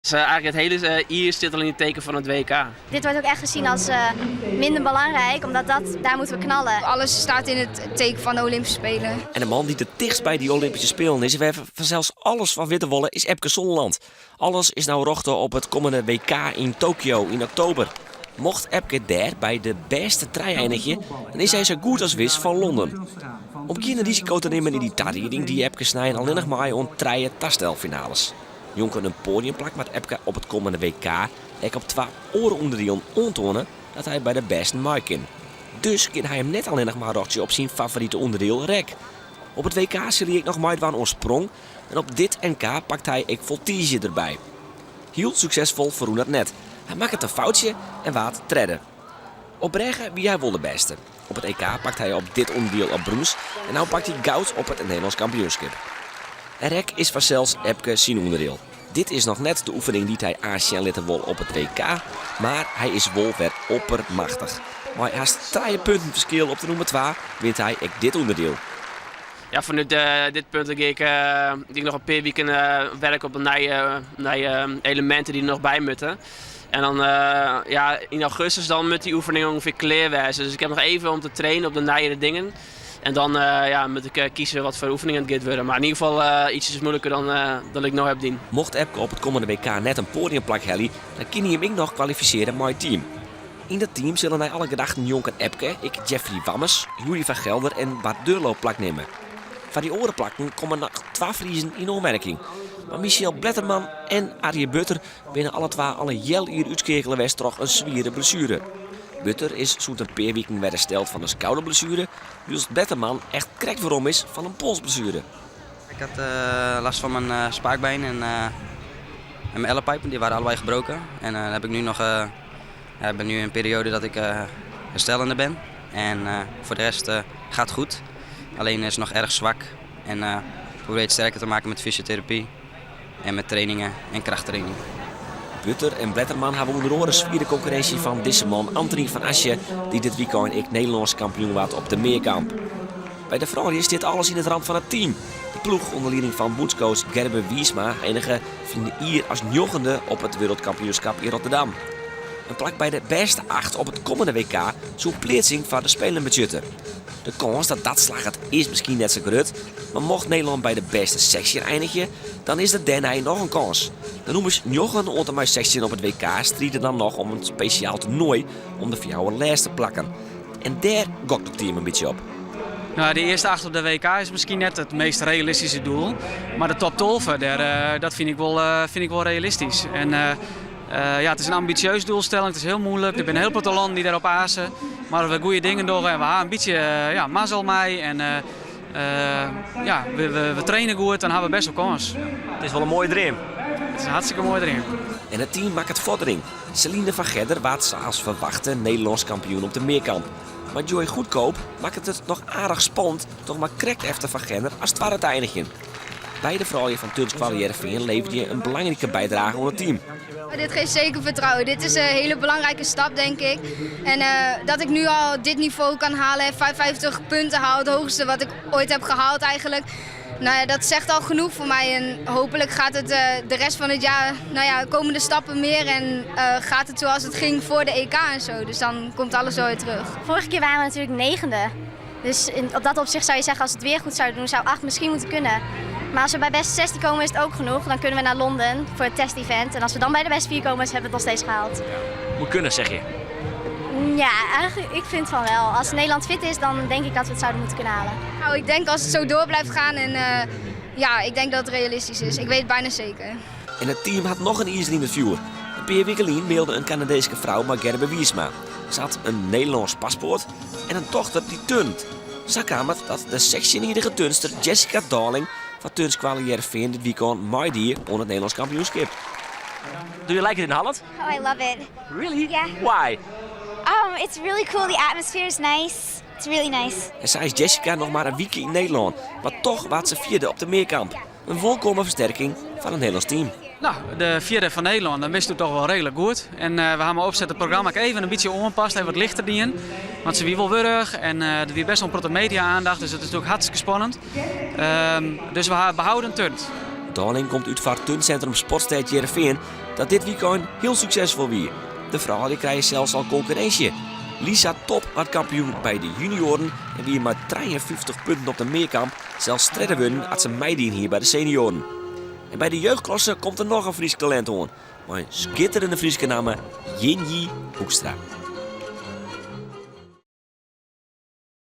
Dus eigenlijk het hele jier stiet al yn it teken fan it WK. Dit wordt ook echt gezien als minder belangrijk, omdat dat, daar moeten we knallen. Alles staat in het teken van de Olympische Spelen. En de man dy't it tichtst by dy Olympyske Spelen is, wêr't we fansels alles fan witte wolle, is Epke Zonderland. Alles is no rjochte op it kommende WK yn Tokio yn oktober. Mocht Epke dêr by de bêste trije einigje, dan is hy sa goed as wis fan Londen. Om gjin risiko te nimmen yn dy tarieding die Epke snein allinnich mei oan trije tastelfinales. Njonken in poadiumplak moat Epke op it kommende WK ek op twa oare ûnderdielen oantoane dat hy by de bêsten mei kin. Dus kin hy him net allinnich mar rjochtsje op syn favorite ûnderdiel rek. Op it WK sil hy ek noch meidwaan oan sprong en op dit NK pakt hy ek foltiizje derby. Hiel suksesfol ferrûn dat net. Hy makket in foutsje en waard tredde. Op brêge wie hy wol de bêste. Op it EK pakt hy op dit ûnderdiel al brûns en no pakt hy goud op it Nederlânsk kampioenskip. En rek is fansels Epke syn ûnderdiel. Dit is noch net de oefening dy't hy oansjen litte wol op it WK, mar hy is wol wer oppermachtich. Mei hast trije punten ferskil op de nûmer twa wint hy ek dit ûnderdiel. Ja, fanút dit punt gean ik, gean ik noch in pear wiken werke op de nije, nije eleminten dy't der noch by moatte. En dan ja, yn augustus dan moat dy oefening ûngefear klear wêze. Dus ik ha noch even om te trainen op de nijere dingen. En dan ja, moat ik kieze wat foar oefeningen it giet wurde. Mar yn ieder gefal ietsjes moeiliker dan, dan ik no ha dien. Mocht Epke op it kommende WK net in poadiumplak helje, dan kin hy him ek noch kwalifisearje mei it team. Yn dat team sille nei alle gedachten njonken Epke ek Jeffrey Wammes, Yuri van Gelder en Bart Deurloo plaknimme. Foar dy oare plakken komme noch twa Friezen yn oanmerking. Mar Michel Bletterman en Arjen Butter binne alle twa al in healjier útskeakele west troch in swiere blessuere. Butter is sûnt in pear wiken wer hersteld fan in skouderblessuere, wylst Bletterman echt krekt werom is fan in polsblessuere. Ik had last van mijn spaakbeen en, en mijn ellepijpen, die waren allebei gebroken. En uh, heb ik nu nog, ja, ik ben nu in een periode dat ik herstellende ben. En voor de rest gaat het goed. Alleen is het nog erg zwak en probeer het sterker te maken met fysiotherapie. En met trainingen en krachttraining. Butter en Bletterman hawwe ûnder oare swiere konkurrinsje fan dizze man Anthony van Assche, dy't dit wykein ek Nederlânsk kampioen waard op de mearkamp. By de froulju stiet alles yn it ramt fan it team. De ploech ûnder lieding fan bûnscoach Gerben Wiersma einige ferline jier as njoggende op it wereldkampioenskap yn Rotterdam. In plak by de bêste acht op it kommende WK soe pleatsing foar de Spelen betsjutte. De kâns dat dat slagget is miskien net sa grut, mar mocht Nederlân by de bêste 16 einigje, dan is der dêrnei noch in kâns. De nûmers njoggen oant en mei 16 op it WK stride dan noch om in spesjaal toernoai om de fjouwer lêste plakken. En dêr gokt it team in bytsje op. Nou, de earste acht op de WK is miskien net it meast realistyske doel, mar de top 12, dêr, eh, dat fyn ik wol, eh, fyn ik wol realistysk. En, eh, ja, it is in ambitieuze doelstelling, it is hiel muoilik. Der binne hiel protte lannen dy't dêrop aze. Mar as we goede dingen dogge en we ha in bytsje ja, mazzel mei en ja, we, we, we traine goed, dan ha we bêst wol kâns. It is wol in moaie dream. It is in hartstikke moaie dream. En it team makket foardering. Celine van Gerner waard sa as ferwachte Nederlânsk kampioen op de mearkamp. Mar Joy Goedkoop makket it noch aardich spannend troch mar krekt efter Van Gerner as twadde te einigjen. Beide froulju fan Turnskoalle Hearrenfean leverje in belangrike bydrage oan it team. Dit geeft zeker vertrouwen. Dit is een hele belangrijke stap, denk ik. En uh, dat ik nu al dit niveau kan halen en 55 punten haal, het hoogste wat ik ooit heb gehaald eigenlijk. Nou ja, dat zegt al genoeg voor mij. En hopelijk gaat het uh, de rest van het jaar, nou ja, komende stappen meer. En uh, gaat het zoals het ging voor de EK en zo. Dus dan komt alles zo weer terug. Vorige keer waren we natuurlijk negende. Dus in, op dat opzicht zou je zeggen, als we het weer goed zouden doen, zou 8 misschien moeten kunnen. Maar als we bij beste 16 komen, is het ook genoeg. Dan kunnen we naar Londen voor het testevent. En als we dan bij de beste 4 komen, hebben we het nog steeds gehaald. Moet kunnen, zeg je? Ja, eigenlijk, ik vind van wel. Als Nederland fit is, dan denk ik dat we het zouden moeten kunnen halen. Nou, ik denk als het zo door blijft gaan en uh, ja, ik denk dat het realistisch is. Ik weet het bijna zeker. En it team hat noch in izer yn it fjoer. In pear wiken lyn mailde in Kanadeeske frou mei Gerben Wiersma. Se hat in Nederlânsk paspoart en in dochter dy't turnt. Sa kaam it dat de sechstjinjierrige turnster Jessica Darling fan Turnskoalle Hearrenfean dit wykein meidie oan it Nederlânsk kampioenskip. Do you like it in Holland? Oh, I love it. Really? Yeah. Why? It's really cool. The atmosphere is nice. It's really nice. En sa is Jessica noch mar in wike yn Nederlân, mar toch waard se fjirde op de mearkamp. In wolkomme fersterking foar it Nederlânsk team. No, de fjirde fan Nederlân, dan bist toch wol reedlik goed. En uh, we hawwe opset it programma ek even in bytsje oanpast, even wat lichter dien. Want se wie wol wurch en uh, der wie bêst wol in protte media-oandacht, dus it is natuerlik hartstikke spannend. Um, dus we hawwe behouden turnd. Darling komt út foar turnsintrum Sportstêd Hearrenfean dat dit wykein hiel suksesfol wie. De froulju krije sels al konkurrinsje. Lisa Top waard kampioen by de junioaren en wie mei 53 punten op de mearkamp sels tredde wurden at se meidien hie by de senioaren. En by de jeugdklasse komt der noch in Frysk talint oan, mei in skitterende Fryske namme, Jinji Hoekstra.